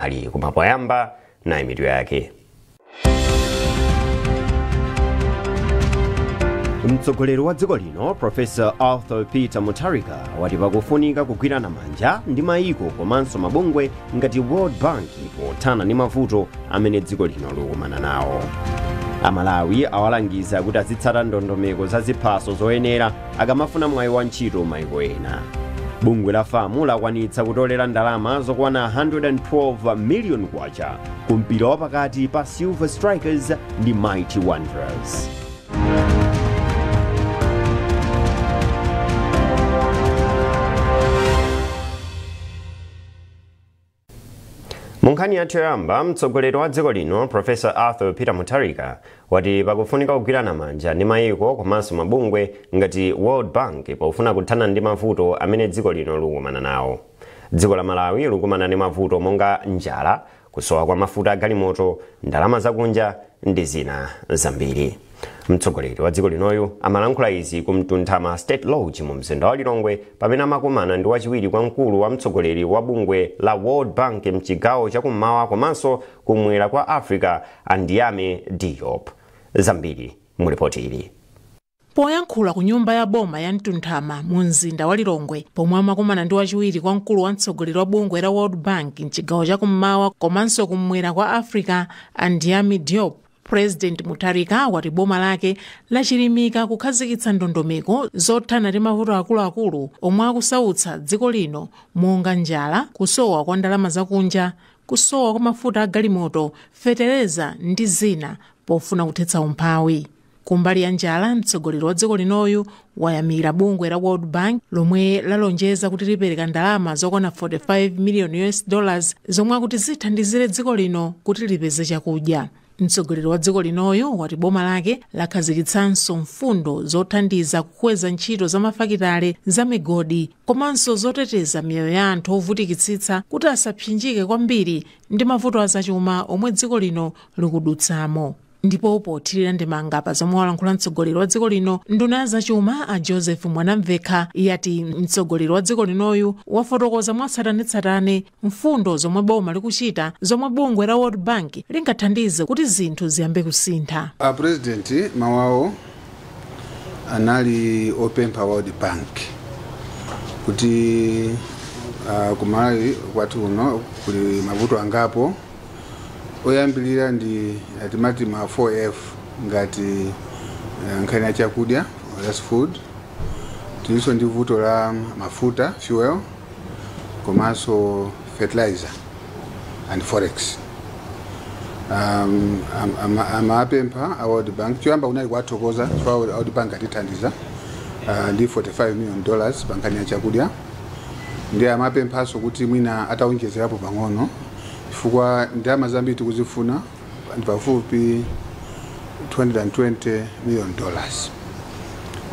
Ali. Koma poyamba, nayi mitu yake. Mtsogoleri wa dziko lino, Professor Arthur Peter Mutharika, wati pakufunika kugwirana manja ndi mayiko komanso mabungwe ngati World Bank pothana ndi mavuto amene dziko lino likukumana nawo. Amalawi awalangiza kuti azitsata ndondomeko za ziphaso zoyenera akamafuna mwayi wa ntchito mayiko ena. Bungwe la FAM lakwanitsa kutolera ndalama zokwana 112 million kwacha ku mpira wapakati pa Silver Strikers ndi Mighty Wanderers. Munkhani yathu yoyamba, mtsogoleri wa dziko lino, Professor Arthur Peter Mutharika, wati pakufunika kugwirana manja ndi mayiko komanso mabungwe ngati World Bank pofuna kuthana ndi mavuto amene dziko lino likukumana nawo. Dziko la Malawi likukumana ndi mavuto monga njala, kusowa kwa mafuta agalimoto, ndalama zakunja ndi zina zambiri. Mtsogoleri wa dziko linoyu amalankhula izi ku Mtunthama State Lodge mu mzinda wa Lilongwe pamene amakumana ndi wachiwiri kwa mkulu wa mtsogoleri wa bungwe la World Bank mchigawo chakummawa komanso kumwera kwa Africa, a Ndiame Diop. Zambiri mu ripoti ili. Poyankhula ku nyumba ya boma ya Mtunthama mu mzinda wa Lilongwe pomwe amakumana ndi wachiwiri kwa mkulu wa mtsogoleri wa bungwe la World Bank mchigawo chakummawa komanso kumwera kwa Africa, a Ndiame Diop, President Mutharika wati boma lake lachilimika kukhazikitsa ndondomeko zothana ndi mavuto akuluakulu omwe akusautsa dziko lino monga njala, kusowa kwa ndalama zakunja, kusowa kwa mafuta agalimoto, fetereza ndi zina pofuna kuthetsa umphawi. Kumbali ya njala, mtsogoleri wa dziko linoyu wayamikira bungwe la World Bank lomwe lalonjeza kuti lipereka ndalama zokwana 45 million US dollars zomwe akuti zithandizire dziko lino kuti lipeze chakudya. Mtsogoleri wa dziko linoyo wati boma lake lakhazikitsanso mfundo zothandiza kukweza ntchito za mafakitale, za migodi komanso zoteteza miyoyo ya anthu ovutikitsitsa kuti asapsinjike kwambiri ndi mavuto azachuma omwe dziko lino likudutsamo. Ndipo pothirira ndemanga pa zomwe walankhula mtsogoleri wa dziko lino, nduna ya zachuma a Joseph Mwanamvekha yati mtsogoleri wa dziko linoyu wafotokoza mwatsatanetsatane mfundo zomwe boma likuchita zomwe bungwe la World Bank lingathandize kuti zinthu ziyambe kusintha. A President mawawo anali opempha World Bank kuti kumalawi kwathu kuno kuli mavuto angapo. Oyambilira ndi timati ma 4F, ngati nkhani ya chakudya, that's food. Tilinso ndi vuto la mafuta, fuel, komanso fertilizer and forex. Amapempha a World Bank, choyamba kunali kuwathokoza chifukwa World Bank atithandiza ndi $45 million pa nkhani ya chakudya. Ndi amapemphanso kuti mwina ataonjezerapo pang'ono chifukwa ndalama zambiri tikuzifuna ndi pafupi $220 million.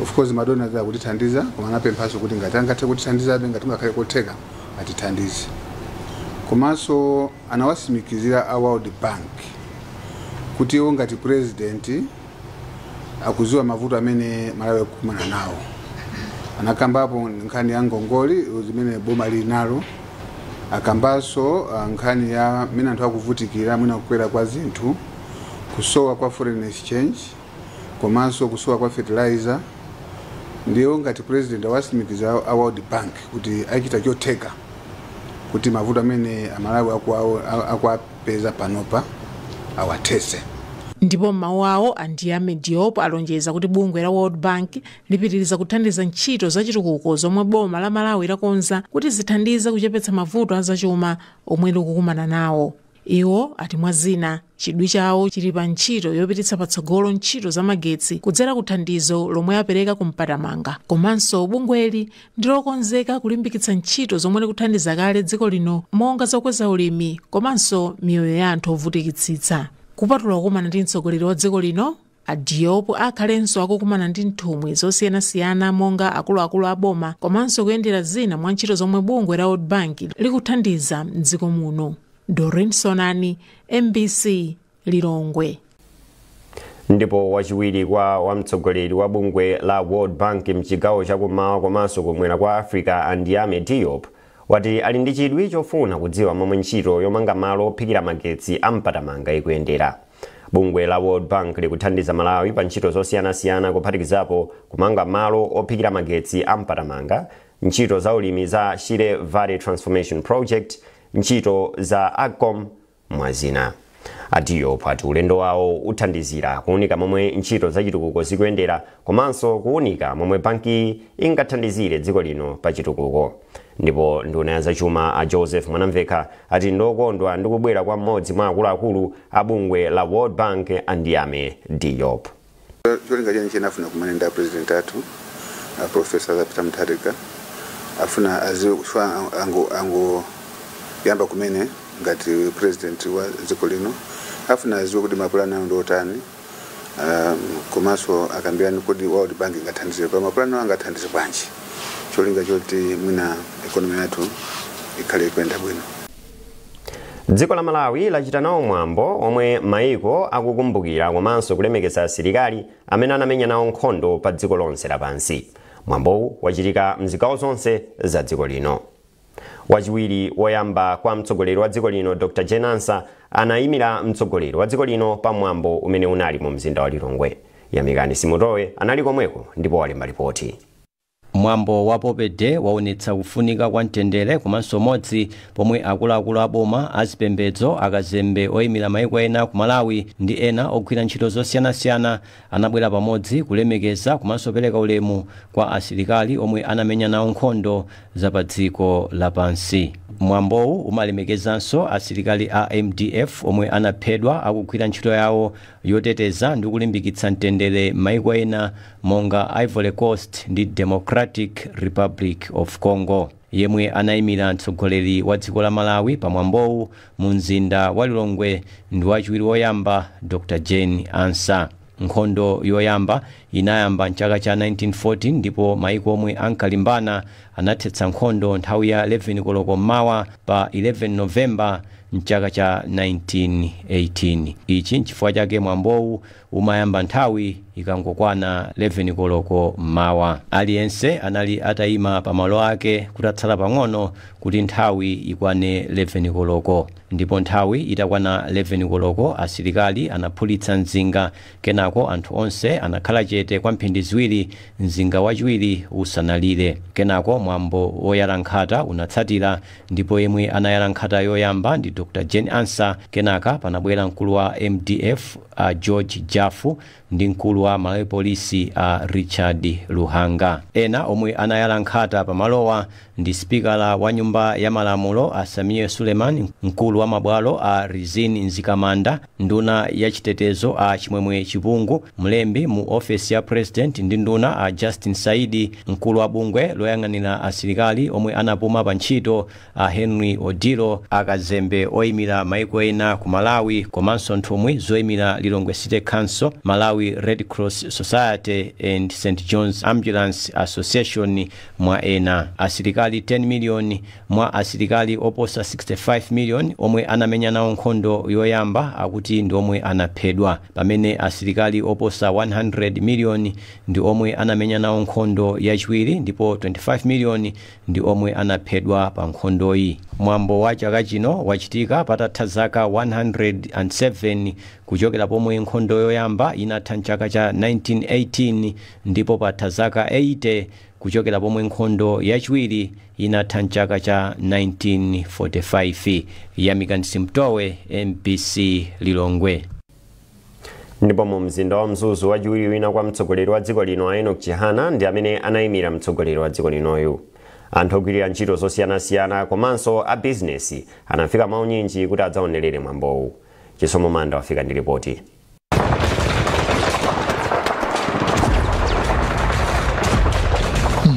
Of course ma donors akutithandiza, koma anapemphanso kuti ngati angathe kutithandizabe, ngati kungakhale kotheka, atithandize. Komanso anawatsimikizira a World Bank kuti iwo ngati President akuziwa mavuto amene Malawi akukumana nawo. Anakambapo nkhani ya ngongole zimene boma lili nalo, akambanso nkhani ya mmene anthu akuvutikira, mwina kukwera kwa zinthu, kusowa kwa foreign exchange komanso kusowa kwa fertilizer. Ndiyo ngati President awatsimikiza a World Bank kuti achita chotheka kuti mavuto amene Amalawi akuwapeza panopa awathetse. Ndipo m'mawu awo, a Ndiame Diop alonjeza kuti bungwe la World Bank lipitiriza kuthandiza ntchito zachitukuko zomwe boma la Malawi lakonza kuti zithandize kuchepetsa mavuto azachuma omwe likukumana nawo. Iwo ati mwa zina, chidwi chawo chili pa ntchito yopititsa patsogolo ntchito zamagetsi kudzera ku thandizo lomwe apereka ku Mpatamanga, komanso bungweli ndi lokonzeka kulimbikitsa ntchito zomwe likuthandiza kale dziko lino monga zokweza ulimi komanso miyoyo ya anthu ovutikitsitsa. Kupatula kukumana ndi mtsogoleri wa dziko lino, a Diop akhalenso akukumana ndi nthumwi zosiyanasiyana monga akuluakulu a boma komanso kuyendera zina mwa ntchito zomwe bungwe la World Bank likuthandiza mdziko muno. Doreen Sonani, MBC, Lilongwe. Ndipo wachiwiri kwa wamtsogoleri wa bungwe la World Bank mchigawo chakummawa komanso kumwera kwa Africa, a Ndiame Diop, Wati ali ndi chidwi chofuna kudziwa momwe ntchito yomanga malo ophikira magetsi a Mpatamanga ikuyendera. Bungwe la World Bank likuthandiza Malawi pa ntchito zosiyanasiyana, kuphatikizapo kumanga malo ophikira magetsi a Mpatamanga, ntchito za ulimi za Shire Valley Transformation Project, ntchito za AGCOM, mwazina. A Diop ati ulendo wawo uthandizira kuwunika momwe ntchito zachitukuko zikuyendera komanso kuwunika momwe banki ingathandizire dziko lino pa chitukuko. Ndipo nduna ya zachuma a Joseph Mwanamvekha ati ndokondwa ndi kubwera kwa mmodzi mwa akuluakulu a bungwe la World Bank, a Ndiame Diop. Cholinga chene chinafuna kumene ndi president athu, a Professor Peter Mutharika, afuna aziwe kuchifukwa ango yamba kumene ngati president wa dziko lino, afuna aziwe kuti mapulani awo ndi otani, komanso akambirani kuti World Bank ingathandize pa mapulani awo, angathandize bwanji, cholinga choti mwina economy yathu ikhale ikuyenda bwino. Dziko la Malawi lachita nawo mwambo omwe maiko akukumbukira komanso kulemekeza asilikali amene anamenya nawo nkhondo pa dziko lonse lapansi. Mwambowu wachitika mzigawo zonse za dziko lino. Wachiwiri woyamba kwa mtsogoleri wa dziko lino, Dr Jane Ansah, anayimira mtsogoleri wa dziko lino pa mwambo umene unali mu mzinda wa Lilongwe. Yamikani Simutowe anali komweko ndipo walemba ripoti. Mwambo wa Poppy Day waonetsa kufunika kwa mtendere komanso umodzi, pomwe akuluakulu aboma, azipembedzo, akazembe oyimira maiko ena ku Malawi ndi ena ogwira ntchito zosiyanasiyana anabwera pamodzi kulemekeza komanso pereka ulemu kwa asilikali omwe anamenya nawo nkhondo za pa dziko lapansi. Mwambowu umalemekezanso asilikali a MDF omwe anaphedwa akugwira ntchito yawo yoteteza ndi kulimbikitsa mtendere m'maiko ena monga Ivory Coast ndi Democratic Republic of Congo. Yemwe anayimira mtsogoleri wa dziko la Malawi pamwambowu mu mzinda wa Lilongwe ndi wachiwiri woyamba, Dr Jane Ansah. Nkhondo yoyamba inayamba mchaka cha 1914, ndipo maiko omwe ankalimbana anathetsa nkhondo nthawi ya 11 koloko mmawa pa 11 Novemba mchaka cha 1918. Ichi nchifukwa chake mwambowu umayamba nthawi ikangokwana 11 koloko mmawa. Aliyense anali atayima pamalo ake kutatsala pang'ono kuti nthawi ikwane 11 koloko, ndipo nthawi itakwana 11 koloko asilikali anaphulitsa mzinga. Kenako anthu onse anakhala chete kwa mphindi 2 mzinga wachiwiri usanalire. Kenako mwambo woyala nkhata unatsatira, ndipo yemwe anayala nkhata yoyamba ndi Dr Jane Ansah. Kenaka panabwera mkulu wa MDF, George Jafu, ndi mkulu wa Malawi Polisi, Richard Luhanga. Ena omwe anayala nkhata pamalowa ndi spikala wa nyumba ya malamulo a Sameer Suleman, mkulu wa mabwalo a Rizine Mzikamanda, nduna ya chitetezo a Chimwemwe Chipungu, mlembi mu ofesi ya president ndi nduna a Justin Saidi, mkulu wa bungwe loyang'anira asilikali omwe anapuma pa ntchito a Henry Odilo, akazembe oyimira maiko ena ku Malawi, komanso nthumwi zoyimira Lilongwe City Council, Malawi Red Cross Society and St John's Ambulance Association, mwa ena. Asilikali 10 million mwa asilikali oposa 65 million omwe anamenya nawo nkhondo yoyamba akuti ndi omwe anaphedwa, pamene asilikali oposa 100 million ndi omwe anamenya nawo nkhondo yachiwiri, ndipo 25 million ndi omwe anaphedwa pa nkhondoyi. Mwambo wa chaka chino wachitika patatha zaka 107 kuchokera pomwe nkhondo yoyamba inatha mchaka cha 1918, ndipo patha zaka 80 kuchokera pomwe nkhondo yachiwiri inatha mchaka cha 1945. Yamikani Simtowe, MBC, Lilongwe. Ndipo mu mzinda wa Mzuzu, wachiwiri wina kwa mtsogoleri wa dziko lino a Enoch Chihana ndi amene anayimira mtsogoleri wa dziko linoyu. Anthu ogwirira ntchito zosiyanasiyana komanso a bizinesi anafika maunyinji kuti adzaonerere mwambowu. Chisomo Manda wafika ndi ripoti.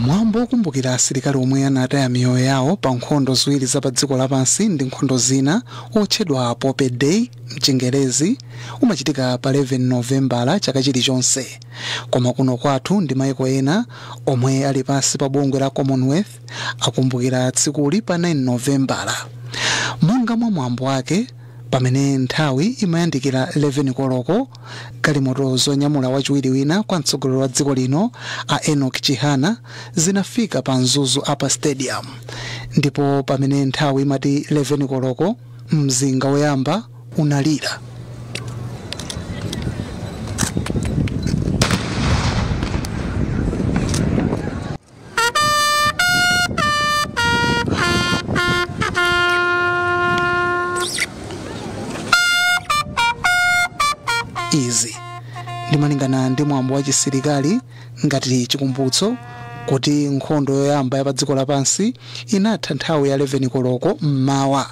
Mwambo wokumbukira asilikali omwe anataya miyoyo yawo pa nkhondo ziwiri za pa dziko lapansi ndi nkhondo zina, otchedwa Poppy Day mchingerezi, umachitika pa 11 Novembala chaka chilichonse. Koma kuno kwathu ndi maiko ena omwe ali pansi pa bungwe la Commonwealth akumbukira tsikuli pa 9 Novembala monga mwa mwambo wake. Pamene nthawi imayandikira 11 koloko, galimoto zonyamula wachiwiri wina kwa mtsogoleri wa dziko lino a Enoch Chihana zinafika pa Mzuzu Upper Stadium, ndipo pamene nthawi imati 11 koloko, mzinga woyamba unalira. Izi ndimalingana ndi mwambo wa chisilikali ngati chikumbutso kuti nkhondo yoyamba ya pa dziko lapansi inatha nthawi ya 11 koloko mmawa.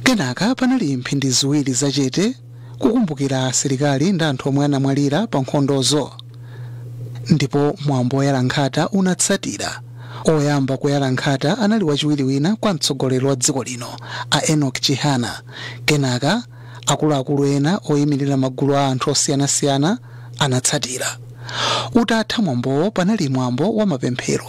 Kenaka panali mphindi ziwiri zachete kukumbukira asilikali ndi anthu omwe anamwalira pa nkhondozo, ndipo mwambo woyala nkhata unatsatira. Oyamba kuyala nkhata anali wachiwiri wina kwa mtsogoleri wa dziko lino a Enoch Chihana. Kenaka akuluakulu ena oyimirira magulu a anthu osiyanasiyana anatsatira. Utatha mwambowo, panali mwambo wa mapemphero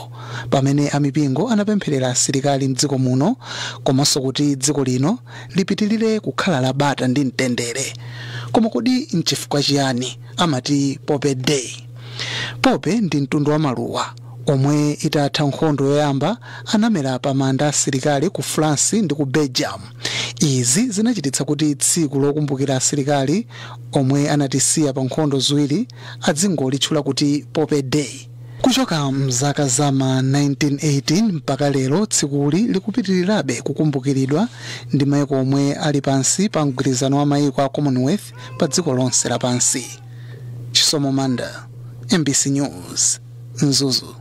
pamene amipingo anapempherera asilikali mdziko muno komanso kuti dziko lino lipitirire kukhala labata ndi mtendere. Koma kodi nchifukwa chiyani amati Pope Day? Pope ndi mtundu wa maluwa omwe itatha nkhondo yoyamba anamera pa manda asilikali ku France ndi ku Belgium. Izi zinachititsa kuti tsiku lokumbukira asilikali omwe anatisiya pa nkhondo ziwiri adzingolitchula kuti Pope Day. Kuchoka mzaka za ma 1918 mpaka lero, tsikuli likupitirirabe kukumbukiridwa ndi maiko omwe ali pansi pa mgwirizano wa maiko a Commonwealth pa dziko lonse lapansi. Chisomo Manda, MBC News, Mzuzu.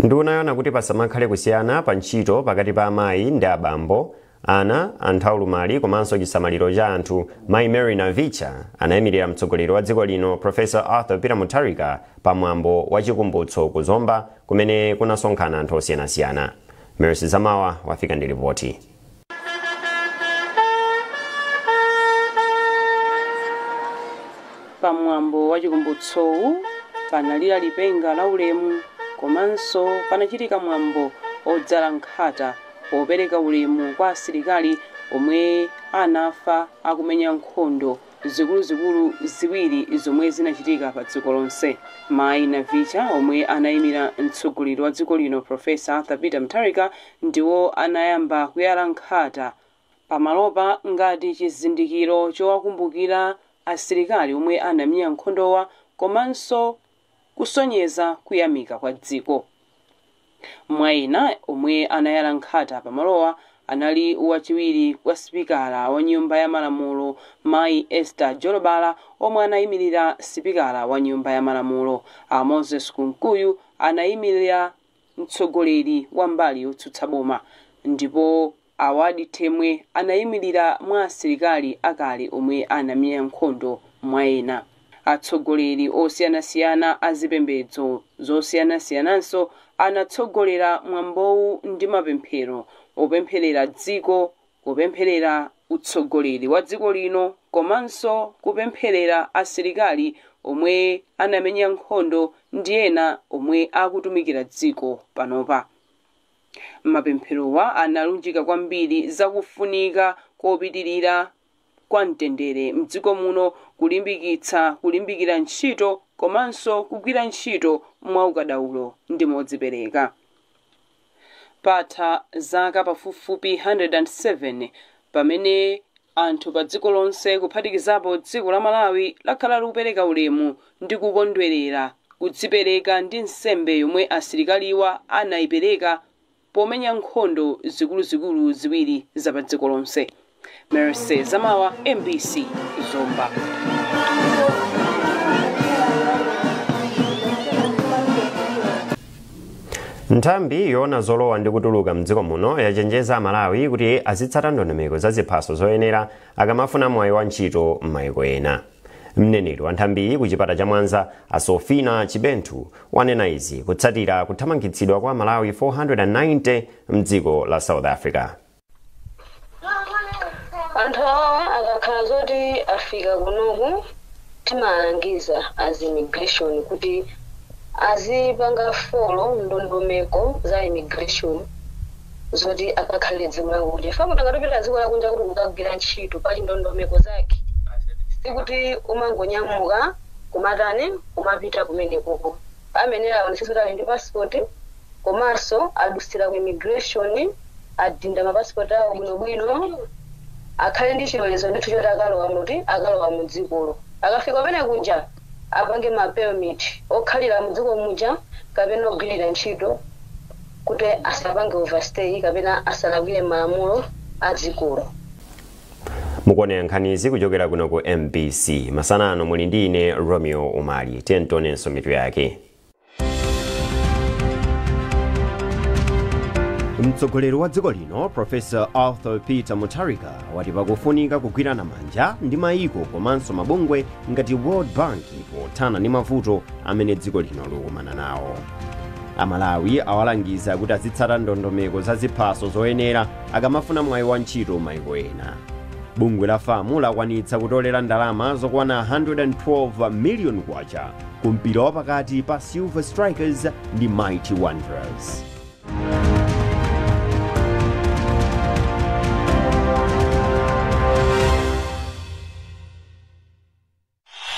Nduna yoona kuti pasamakhale kusiyana pa ntchito pakati pa amayi ndi abambo, ana, anthu aulumali komanso chisamaliro cha anthu, mayi Mary Navicha, anayimirira mtsogoleri wa dziko lino Professor Arthur Peter Mutharika pamwambo wa chikumbutso ku Zomba kumene kunasonkhana anthu osiyanasiyana. Mercy Zamawa wafika ndi ripoti. Pamwambo wa chikumbutsowu panalira lipenga la ulemu komanso panachitika mwambo odzala nkhata popereka ulemu kwa asilikali omwe anafa akumenya nkhondo zikuluzikulu ziwiri zomwe zinachitika pa dziko lonse. Mayi Navicha, omwe anayimira mtsogoleri wa dziko lino Professor Arthur Peter Mutharika, ndiwo anayamba kuyala nkhata pamalopa ngati chizindikiro chowakumbukira asilikali omwe anamenya nkhondowa komanso kusonyeza kuyamika kwa dziko. Mwayina, omwe anayala nkhata pamalowa anali wachiwiri kwa sipikala wa Nyumba ya Malamulo mayi Esther Jolobala, omwe anayimirira sipikala wa Nyumba ya Malamulo. A Moses Kunkuyu anayimirira mtsogoleri wa mbali yotsutsa boma, ndipo Awadi Temwe anayimirira mwa asilikali akale omwe anamenya nkhondo mwayena. Atsogoleri osiyanasiyana a zipembedzo zosiyanasiyananso anatsogolera mwambowu ndi mapemphero opempherera dziko, kupempherera utsogoleri wa dziko lino komanso kupempherera asilikali omwe anamenya nkhondo ndi ena omwe akutumikira dziko panopa. Mapempherowa analunjika kwambiri zakufunika kopitirira kwa mtendere mdziko muno, kulimbikitsa kulimbikira ntchito komanso kugwira ntchito mwaukadaulo ndi modzipereka. Patha zaka pafupifupi 107 pamene anthu pa dziko lonse, kuphatikizapo dziko la Malawi, lakhala likupereka ulemu ndi kukondwerera kudzipereka ndi nsembe yomwe asilikaliwa anayipereka pomenya nkhondo zikuluzikulu ziwiri za pa dziko lonse. Mercy Zamawa, MBC, Zomba. Nthambi yoona zolowa ndi kutuluka mdziko muno yachenjeza Amalawi kuti azitsata ndondomeko za ziphaso zoyenera akamafuna mwayi wa ntchito m'mayiko ena. Mneneri wa nthambiyi ku chipata cha Mwanza, a Sofina Chibenthu, wanena izi kutsatira kuthamangitsidwa kwa Amalawi 490 mdziko la South Africa. Anthu awa akakhala zoti afika kunoku, timalangiza as immigration kuti azipanga follow ndondomeko za immigration. Zoti akakhalire dziko lakunja, ifa munthu akatopita dziko lakunja kuti ukagwira ntchito, pali ndondomeko zake. Sikuti umangonyamuka kumatani, kumapita kumenekoko. Amenera aonetsetsa kuti ali ndi passport, komanso adusira ku immigration, adinda mapasipoti awo bwinobwino, akhale ndi chilolezo ndithu choti akalowa muti, akalowa mu dzikolo. Akafika pamene kunja, apange ma permit okhalira mu dziko muja kapena ogwirira ntchito, kuti asapange overstay kapena asalakwire malamulo a dzikolo. Mukuonera nkhanizi kuchokera kuno ku MBC. Masana ano muli ndi ine Romeo Umali. Tiye tionenso mitu yake. Mtsogoleri wa dziko lino Professor Arthur Peter Mutharika wati pakufunika kugwirana manja ndi mayiko komanso mabungwe ngati World Bank pothana ndi mavuto amene dziko lino likumana nawo. Amalawi awalangiza kuti azitsata ndondomeko za ziphaso zoyenera akamafuna mwayi wa ntchito mayiko ena. Bungwe la FAM lakwanitsa kutolera ndalama zokwana 112 million kwacha ku mpira wapakati pa Silver Strikers ndi Mighty Wanderers.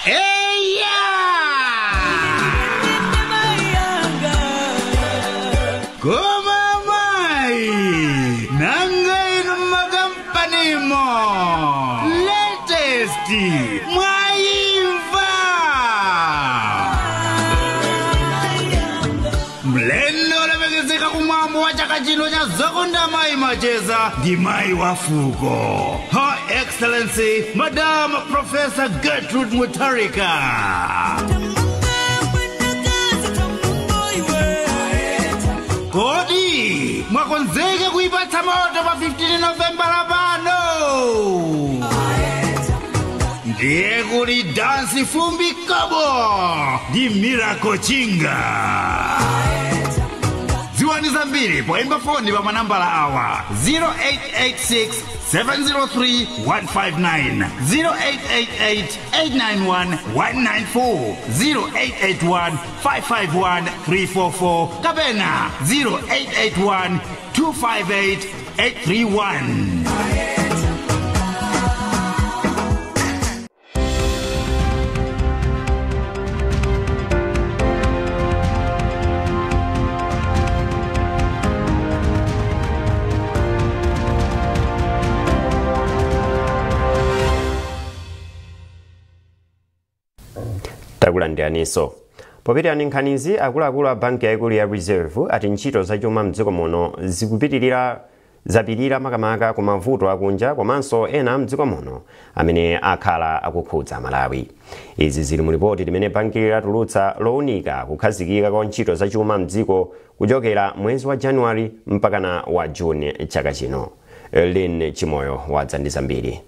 Eya! Koma mai! Nanga inu makampanimo! Latest! Mwaimva! Mlendo olemekezeka kumwambo wa chaka chino cha Zokonda Mayi Macheza ndi mayi wa fuko, Her Excellency Madam Professor Gertrude Mutharika. Kodi mwakonzeka kuipatsa moto pa 15 Novemba lapano? Ndiye kuli Dansi Fumbi Kobo ndi Miracle Chinga. Dziwani zambiri poimba foni pa manambala awa: 0886 703 159, 0888 891 194, 0881 551 344 kapena 0881 258 831. Takulandiraninso. Popitani nkhanizi, akuluakulu a banki yaikulu ya Reserve ati ntchito zachuma mdziko muno zikupitirira zapirira makamaka ku mavuto akunja komanso ena mdziko muno amene akhala akukhudza Malawi. Izi zili mu ripoti limene banki latulutsa lowunika kukhazikika kwa ntchito zachuma mdziko kuchokera mwezi wa Januwari mpakana wa Juni chaka chino. Lin Chimoyo wadza ndi zambiri.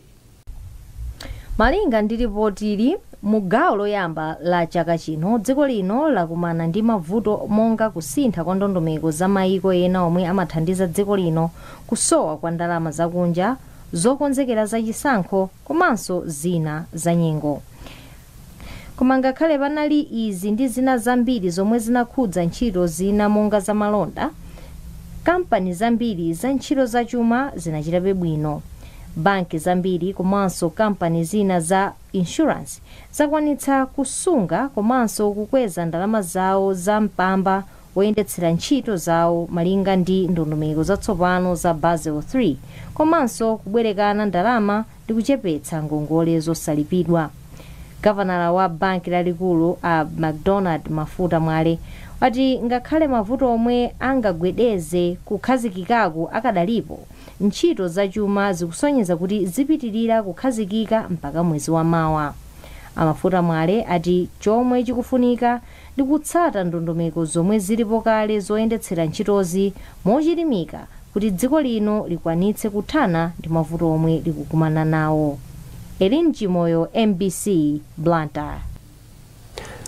Malinga ndi ripotili, mu gawo loyamba la chaka chino dziko lino lakumana ndi mavuto monga kusintha kwa ndondomeko za mayiko ena omwe amathandiza dziko lino, kusowa kwa ndalama zakunja, zokonzekera zachisankho komanso zina za nyengo. Koma ngakhale panali izi ndi zina zambiri zomwe zinakhudza ntchito zina monga zamalonda, kampani zambiri za ntchito zachuma zinachitabe bwino. Banki zambiri komanso kampani zina za insurance zakwanitsa kusunga komanso kukweza ndalama zawo za mpamba woyendetsera ntchito zawo malinga ndi ndondomeko zatsopano za Basel 3, komanso kubwerekana ndalama ndi kuchepetsa ngongole zosalipidwa. Gavanala wa banki lalikulu a MacDonald Mafuta Mwale wati ngakhale mavuto omwe angagwedeze kukhazikikaku akadalipo, ntchito zachuma zikusonyeza kuti zipitirira kukhazikika mpaka mwezi wa mawa. Amafuta Mwale ati chomwe chikufunika ndi kutsata ndondomeko zomwe zilipo kale zoyendetsera ntchitozi mochilimika kuti dziko lino likwanitse kuthana ndi mavuto omwe likukumana nawo. Elin Chimoyo, MBC, Blantyre.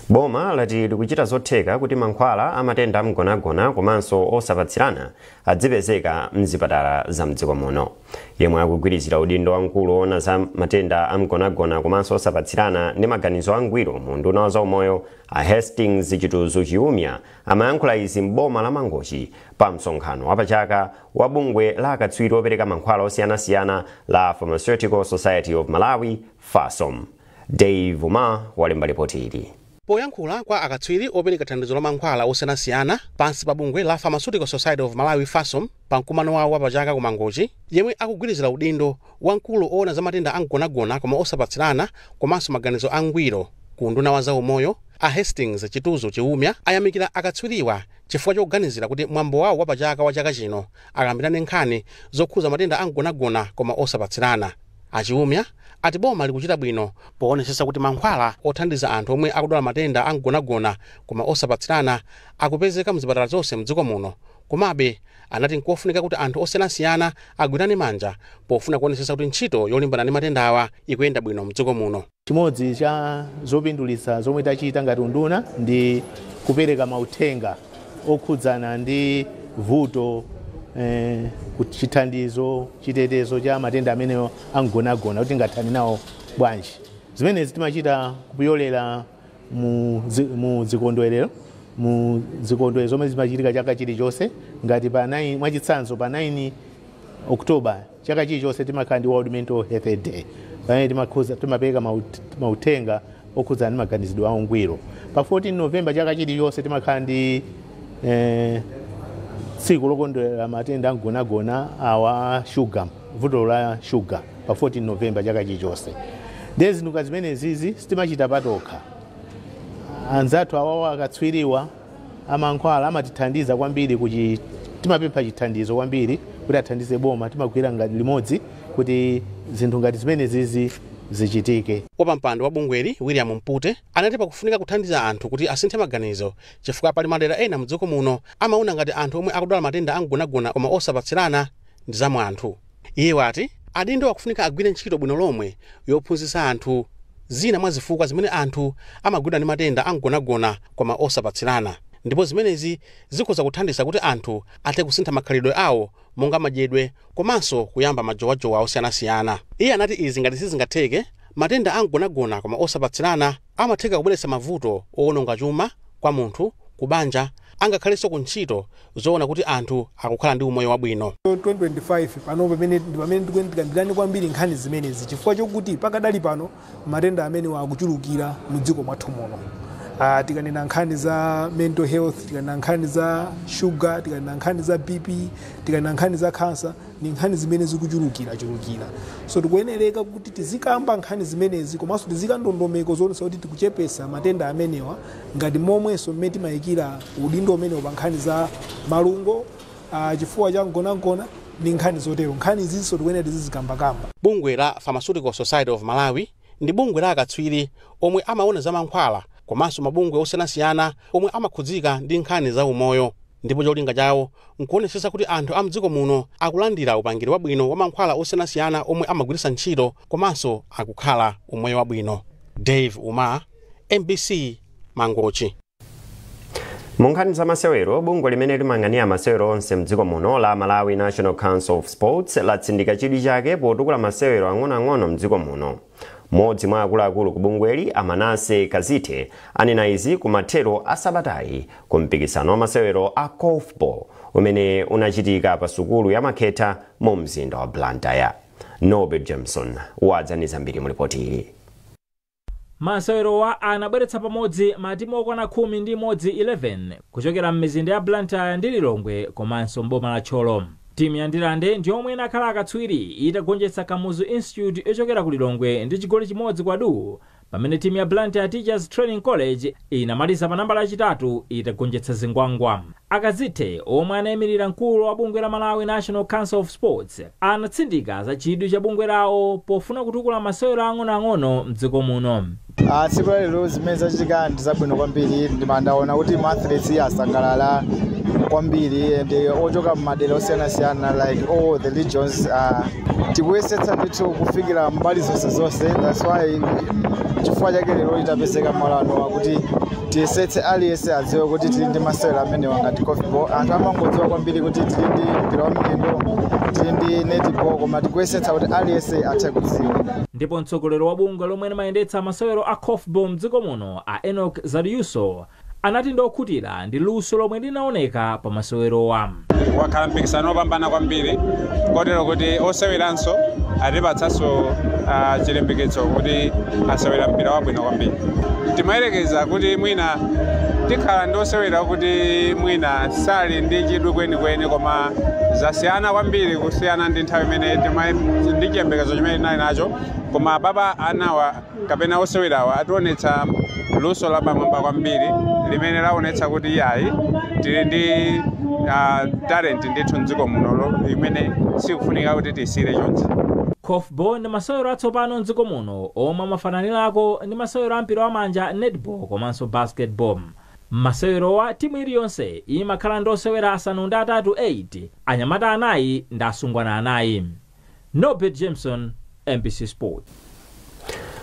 Boma lati likuchita zotheka kuti mankhwala amatenda amgonagona komanso osapatsirana adzipezeka mzipatala za mdziko muno. Yemwe akugwirizira udindo wamkulu woona za matenda amgonagona komanso osapatsirana ndi maganizo angwiro mu nduna wa zaumoyo a Hastings Chituzu Chiumia amayankhula izi m'boma la Mangochi pa msonkhano wapachaka wa bungwe la akatswiri opereka mankhwala osiyanasiyana la Pharmaceutical Society of Malawi, FASOM. Dave Uma walemba ripoti ili. Poyankhula kwa akatswiri opereka thandizo la mankhwala osiyanasiyana pansi pa bungwe la Pharmaceutical Society of Malawi, FASOM, pa mkumano wawo wapachaka ku Mangochi, yemwe akugwirizira udindo wamkulu oona za matenda amgonagona koma osapatsirana komanso maganizo angwiro ku nduna wa zaumoyo a Hastings Chituzu Chiumia ayamikira akatswiriwa chifukwa chokuganizira kuti mwambo wawo wapachaka wa chaka chino akambirane nkhani zokhuza matenda amgonagona koma osapatsirana. Achiumia ati boma likuchita bwino poonetsetsa kuti mankhwala othandiza anthu omwe akudwala matenda amgonagona koma osapatsirana akupezeka mzipatala zonse mdziko muno. Komabe anati nkofunika kuti anthu osiyanasiyana agwirane manja pofuna kuonetsetsa kuti ntchito yolimbana ndi matendawa ikuyenda bwino mdziko muno. Chimodzi cha zopindulitsa zomwe tachita ngati unduna ndi kupereka mauthenga okhudzana ndi vuto, chithandizo, chitetezo cha matenda amenewo amgonagona kuti ngathani nawo bwanji. Zimenezi timachita kupyolera mu zikondwerero zomwe zimachitika chaka chilichonse, ngati pa 9, mwachitsanzo pa 9 October chaka chilichonse timakhala ndi World Mental Health Day, pamene timapereka mauthenga okhudzana ndi maganizidwe aungwiro. Pa 14 November chaka chilichonse timakhala ndi tsiku lokondwerera matenda amgonagona awa shuga, vuto la shuga, pa 14 November chaka chilichonse. Ndiye zinthu zimenezizi sitimachita patokha, anzathu awawo akatswiriwa amankhwala amatithandiza kwambiri, kuti timapempha chithandizo kwambiri kuti athandize boma, timagwira ngati limodzi kuti zinthu ngati zimenezizi zichitike. Wapampando wa bungweli William Mpute anati pakufunika kuthandiza anthu kuti asinthe maganizo chifukwa pali madera ena mdziko muno amaona ngati anthu omwe akudwala matenda amgonagona koma osapatsirana ndi zamwe anthu. Iye wati adindo akufunika agwire ntchito bwino lomwe yophunzitsa anthu zina mwa zifukwa zimene anthu amagwidwa ndi matenda amgonagona koma osapatsirana, ndipo zimenezi zikhoza kuthandiza kuti anthu athe kusintha makhalidwe awo monga madyedwe komanso kuyamba majowajowa osiyanasiyana. Iye anati izi ngati sizingatheke, matenda amgonagona koma osapatsirana amatheka kubweretsa mavuto owononga chuma kwa munthu, kubanja, angakhalenso ku ntchito zoona kuti anthu akukhala ndi umoyo wabwino. 2025 pano pamene tikambirane kwambiri nkhani zimenezi chifukwa chokuti pakadali pano matenda amene akuchulukira mu dziko mwathu muno. Tikanena nkhani za mental health, tikanena nkhani za sugar, tikanena nkhani za BP, tikanena nkhani za cancer, ni nkhani zimene zikuchulukira chulukira. So tikuyenereka kuti tizikamba nkhani zimenezi komanso tizikandondomeko zoonetsa kuti tikuchepesa matenda amenewa, ngati momwenso mmene timayikira udindo umenewo pa nkhani za malungo, chifuwa cha mgonagona ndi nkhani zotero. Nkhani izinso tikuyenera tizizikambakamba. Bungwe la Pharmaceutical Society of Malawi ndi bungwe la akatswiri omwe amaona za mankhwala komanso mabungwe osiyanasiyana omwe amakhudzika ndi nkhani za umoyo, ndipo cholinga chawo nkuonetsetsa kuti anthu a mdziko muno akulandira upangiri wabwino wa mankhwala osiyanasiyana omwe amagwiritsa ntchito komanso akukhala umoyo wabwino. Dave Uma, MBC, Mangochi. Mu nkhani za masewero, bungwe limene limayang'anira masewero onse mdziko muno la Malawi National Council of Sports latsindika chidwi chake potukula masewero ang'onoang'ono mdziko muno. Mmodzi mwa akuluakulu ku bungweli, Amanase Kazite, anena izi ku mathero a sabatayi ku mpikisano wa masewero a korfball umene unachitika pa sukulu ya Makhetha mu mzinda wa Blantyre. Norbert Jameson wadzaniza mbiri mu ripoti ili. Masewerowa anabweretsa pamodzi matimu okwana 11 11 kuchokera m'mizinda ya Blantyre ndi Lilongwe komanso mboma la Thyolo. Timu ya Ndilande ndi yomwe inakhala akatswiri itagonjetsa Kamuzu Institute yochokera ku Lilongwe ndi chigoli 1-2, pamene timu ya Blantyre Teachers Training College inamaliza pa nambala yachitatu itagonjetsa Zingwangwa. Akazithe omwe anayimirira mkulu wa bungwe la Malawi National Council of Sports anatsindika za chidwi cha bungwe lawo pofuna kutukula masewero ang'onoang'ono mdziko muno. Tsiku la lero zimene zachitika ndi zabwino kwambiri, ndimandaona kuti ma athletes asangalala kwambiri ndi ochoka m'madera osiyanasiyana like all the regions. Tikuyesetsa ndithu kufikira mbali zonse zonse, that's why chifukwa chake lero itapezeka malo ano kuti Tiyesetse aliyense adziwe kuti tili ndi masewera amenewa ngati korfball. Anthu amangodziwa kwambiri kuti tili ndi mpira wa miyendo, tili ndi netball, koma tikuyesetsa kuti aliyense athe kudziwa. Ndipo mtsogoleri wa bungwe lomwe limayendetsa masewero a korfball mdziko muno, a Enoch Zariuso, anati ndokhutira ndi luso lomwe linaoneka pa masewerowa. Wakhala mpikisano wopambana kwambiri, kotero kuti oseweranso atipatsanso chilimbikitso kuti asewera mpira wabwino kwambiri. Timayerekeza kuti mwina tikhala ndi osewera kuti mwina sali ndi chidwi kwenikweni, koma zasiyana kwambiri kusiyana ndi nthawi imene ndi chiyembekezo chimene tinali nacho. Koma baba anawa kapena osewerawa ationetsa luso lapamwamba kwambiri limene laonetsa kuti iyayi, tili ndi talent ndithu mdziko muno imene sikufunika kuti tisire chonse. Korfball ndi masewero atsopano mdziko muno omwe amafananirako ndi masewero ampira wamanja, netball komanso basketball. Masewerowa, timu iliyonse imakhala ndi osewera 8, 8, anyamata 4 ndi asungwana 4. Norbert Jameson, MBC Sport.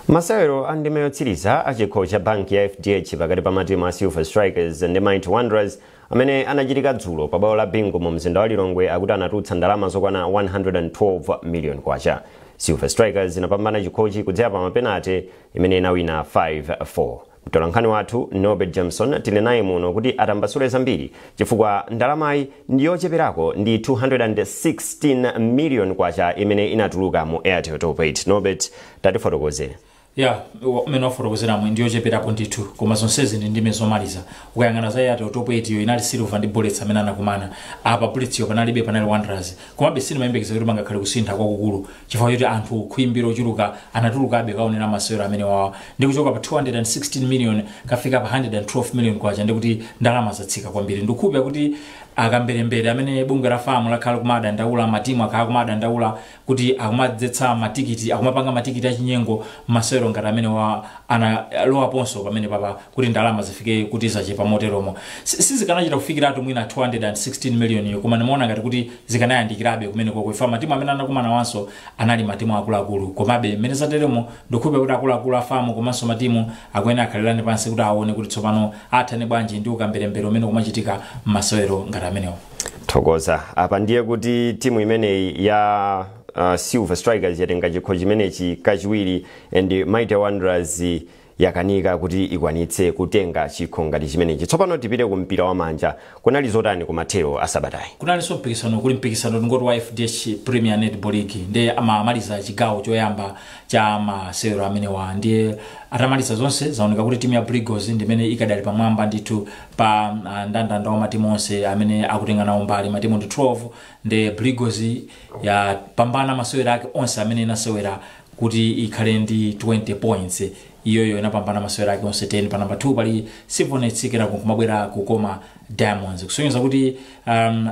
Masewero a ndime yotsiriza a chikho cha banki ya FDH pakati pa matimu a Silver Strikers ndi Mighty Wanderers amene anachitika dzulo pa bwalo la Bingu mu mzinda wa Lilongwe akuti anatulutsa ndalama zokwana 112 million kwacha. Silver Strikers inapambana chikhochi kudzera pa mapenate imene inawina 5-4. Mtolankhani wathu Norbert Jameson tili naye muno kuti atambasule zambiri, chifukwa ndalamayi ndiyocheperako ndi 216 million kwacha imene inatuluka mu Airtel Top 8. Norbert, tatifotokozere. Ya, umene wafotokozeramo ndiyocheperapo ndithu, koma zonsezi ndi ndime zomaliza. Ukayang'ana za Airtel Top 8 iyo, inali Silver ndi Bullets amene anakumana. Apa Bullets yo panalibe, panali Wanderers. Komabe sinimayembekeza kuti pangakhale kusintha kwakukulu, chifukwa choti anthu khwimbi ochuluka anatulukabe kaonera masewero amene wawa. Ndi kuchoka pa 216 million kafika pa 112 million kwacha, ndikuti ndalama zatsika kwambiri. Ndikukhulupira kuti akamberembere amene bungwe la FAM lakhala kumadandaula, matimu akhala kumadandaula kuti akumadzetsa matikiti, akumapanga matikiti achinyengo masewero ngati amene wa analowaponso pamene papa kuti ndalama zifike kuti zachepa moteromo. Sizikanachita kufikiratu mwina 216 million iyo, koma nimaona ngati kuti zikanayandikirabe kumene koko ifa matimu amene anakumana wanso anali matimu akuluakulu. Komabe mmene zateremo, ndikukhulupira kuti akuluakulu a FAM komanso matimu akuyenera akhalirane pansi kuti aone kuti tsopano athane bwanji ndi ukamberembere umene kumachitika m'masewero ngati amenewo. Thokoza. Apa ndiye kuti timu imeneyi ya Silver Strikers yatenga chikho chimenechi kachiwiri and Mighty Wanderers yakanika kuti ikwanitse kutenga chikho ngati chimenechi. Tsopano tipite ku mpira wa manja. Kunali zotani kumathero asabatayi? Kunalinso mpikisano, kuli mpikisano tingoti wa FDH Premier Netball League. Ndiye amamaliza chigawo choyamba cha masewero amenewa. Ndiye atamaliza zonse, zaoneka kuti timu ya Brigos ndimene ikadali pamwamba ndithu pa ndandanda wa matimu onse amene akutenga nawo mbali. Matimu ndi 12. Ndi Brigos yapambana masewero ake onse amene inasewera kuti ikhale ndi 20 points. Iyoyo inapambana masewero ake onse 10. Pa namba 2 pali Civonets, kenako kumabwera Kukoma Diamonds, kusonyeza kuti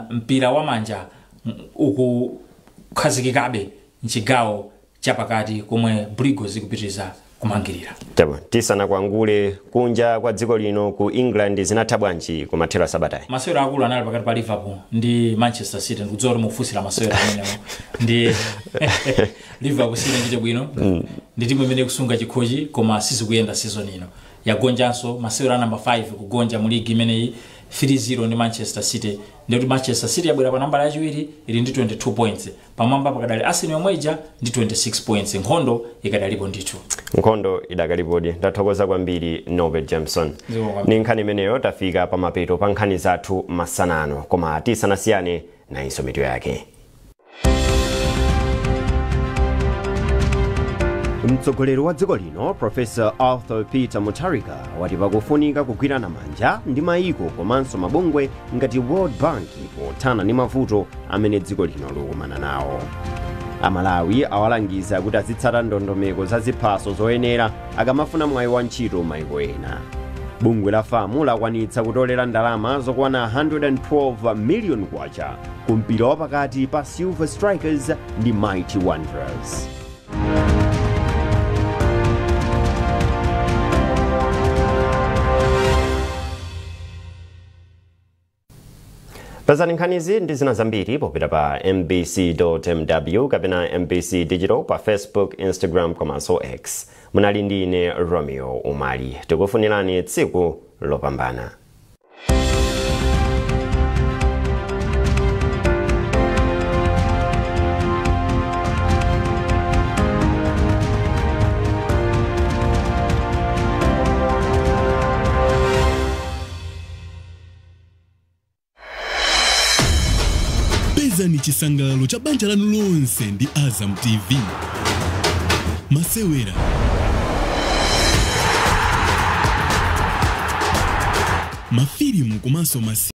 mpira wa manja ukukhazikikabe mchigawo chapakati komwe Brigos ikupitiriza kumangirira. Chabwino, tisanakwangule, kunja kwa dziko lino ku England zinatha bwanji kumathero asabatayi? Masewero akulu anali pakati pa Liverpool ndi Manchester City. Ndikudziwa kuti mukufunsira masewero amenewo. Ndi Liverpool sinachite bwino. Ndi timu imene ikusunga chikhochi, koma sizikuyenda season ino. Yagonjanso masewero a namba 5 kugonja mu ligi imeneyi, 3-0 ndi Manchester City. Ndikuti Manchester City yabwera pa nambala yachiwiri, ili ndi 22 points. Pamwamba pakadali Arsenal yomweja ndi 26 points. Nkhondo ikadalipo ndithu. Nkhondo idakalipodi. Ndathokoza kwambiri, Norbert Jameson. Zikomo kwambiri. Ndi nkhani imeneyo tafika pamapeto pa nkhani zathu masanano, koma tisanasiyane, nayinso mitu yake. Mtsogoleri wa dziko lino, Professor Arthur Peter Mutharika, wati pakufunika kugwirana manja ndi mayiko komanso mabungwe ngati World Bank pothana ndi mavuto amene dziko lino likumana nawo. Amalawi awalangiza kuti azitsata ndondomeko za ziphaso zoyenera akamafuna mwayi wa ntchito mayiko ena. Bungwe la FAM lakwanitsa kutolera ndalama zokwana 112 million kwacha ku mpira wapakati pa Silver Strikers ndi Mighty Wanderers. Pezani nkhanizi ndi zina zambiri popita pa mbc.mw kapena MBC Digital pa Facebook, Instagram komanso X. Munali ndi ine Romeo Umali. Tikufunirani tsiku lopambana. Pezani chisangalalo cha banja lanu lonse ndi Azam TV. Masewera, mafilimu komanso masi